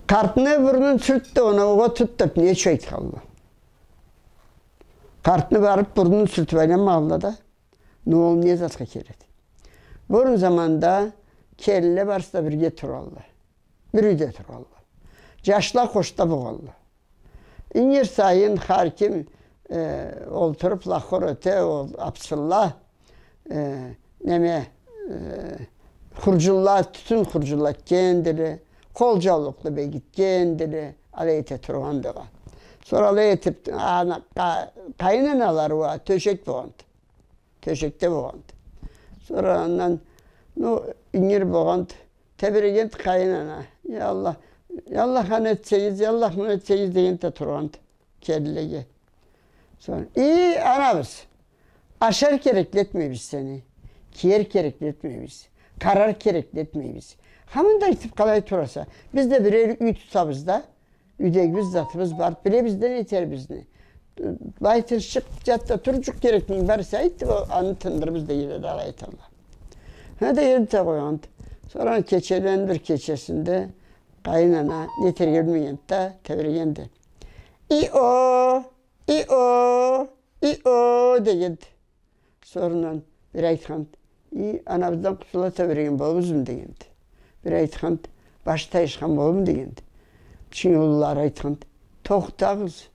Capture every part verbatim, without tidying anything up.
Къартны бурнун сюрт да, оноугъа тут деп не ючюн айтханла? Къартны барып бурнун сюртюп айланмагъанла да, но ол не затха келеди? Бурун заманда келинле барысы да бирге тургъанла. Бир юйде тургъанла. Джашла къошда богъанла. Ингир сайын хар ким, э, олтуруб, лахор эте, ол абсынла, э, неме, э, хурджунла, тютюн хурджунла тикгендиле, къолджаулукъла бегитгендиле, алай эте тургъандыла. Сора алай этиб, ана, къа-, къайын аналары уа тёшек богъанды. Тёшекде богъанды. Сора андан, ну, ингир богъанды. Тебирегенди къайын ана. Я Аллах, я Аллах, аны этсегиз, я Аллах, муну этсегиз дегенди да тургъанды келинлеге. Сора, эй, анабыз, ашар керекли этмейбиз сени, киер керекли этмейбиз, къарар керекли этмейбиз. Хаманда айтыб къалай тураса, биз да бирер юй тутабыз да, юйдегибиз, затыбыз бар, билебиз да не этерибизни. Былай тынчыкъ джат да тур, джукъ керекни бар эсе айт, ол, аны тындырырбыз дегенле да алай айталла. Хы, дегенди да къойгъанды. Сора кечелени бир кечесинде къайын ана не этерге билмегенди да, тебирегенди. Ио, ио, ио дегенди. Сорундан бир айтханды, ий, анабыздан къутула тебиреген болурбузму дегенди. Бир айтханды, башы тайышхан болурму дегенди. Кичинде уллулары айтханды, тохтагъыз,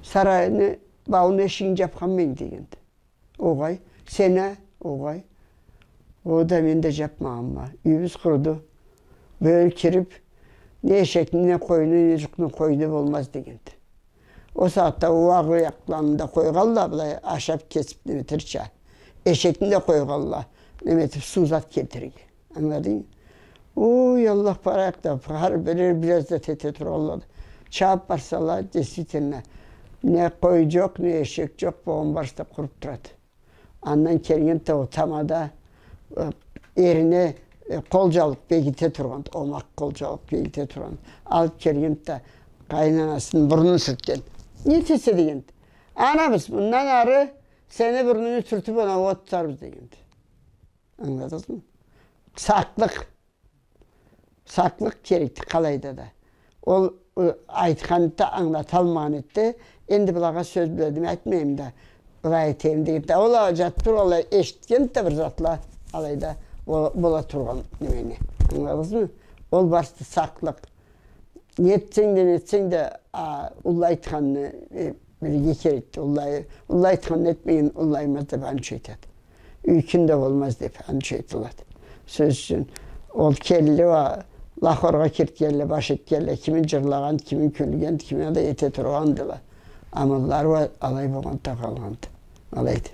сарайны бауну эшигин джабханмы эдинг дегенди. Огъай, сен а, огъай. О да, мен да джабмагъанма. Юйюбюз къуруду. Бёл кириб, не эшекни, не къойну, не джукъну къойду болмаз дегенди. Ол сагъатда уагъы уякъланы да къойгъанла, былай ашаб кесиб неметерча. Эшекни да къойгъанла, неметиб, суу зат келтирирге. Ангыладынг? Ой, Аллах, барайыкъ да, хар бирер бирер зат эте тургъанла да. Чабыб барсала, действительно, не къой джокъ, не эшек джокъ, болгъан барысы да къуруб турады. Андан келгенди да ол тамада, э, эрине, э, къолджаулукъ бегите тургъанды, омакъ къолджаулукъ бегите тургъанды. Алыб келгенди да къайын анасыны бурнун сюртгенди. Не этесе дегенди. Анабыз, мындан ары сени бурнунгу сюртюб, оноугъа тутарбыз дегенди. Ангыладыгъызмы? Сакълыкъ. Сакълыкъ керекди къалайда да. Ол, ы, айтханды да, ангылаталмагъан эди да, энди былагъа сёз бла неме айтмайым да, былай этейим дегенди да. Ол а джатыб тургъанлай эшитгенди да бир затла, алайда бола, бола тургъан немени. Ангыладыгъызмы? Ол барысы да сакълыкъ. Не этсенг да, не этсенг да, а, уллу айтханны, э, билирге керекди. Уллу, уллу айтханны этмеген уллу эдилмез деб аны ючюн айтады. Юйкюн да болмаз деб аны ючюн айтылады. Сёз ючюн, ол келинле уа лахоргъа киртгенле, баш этгенле, кими джырлагъан, кими кюлген, кими да эте тургъандыла. Амаллары уа алай болгъанды да къалгъанды. Алайды.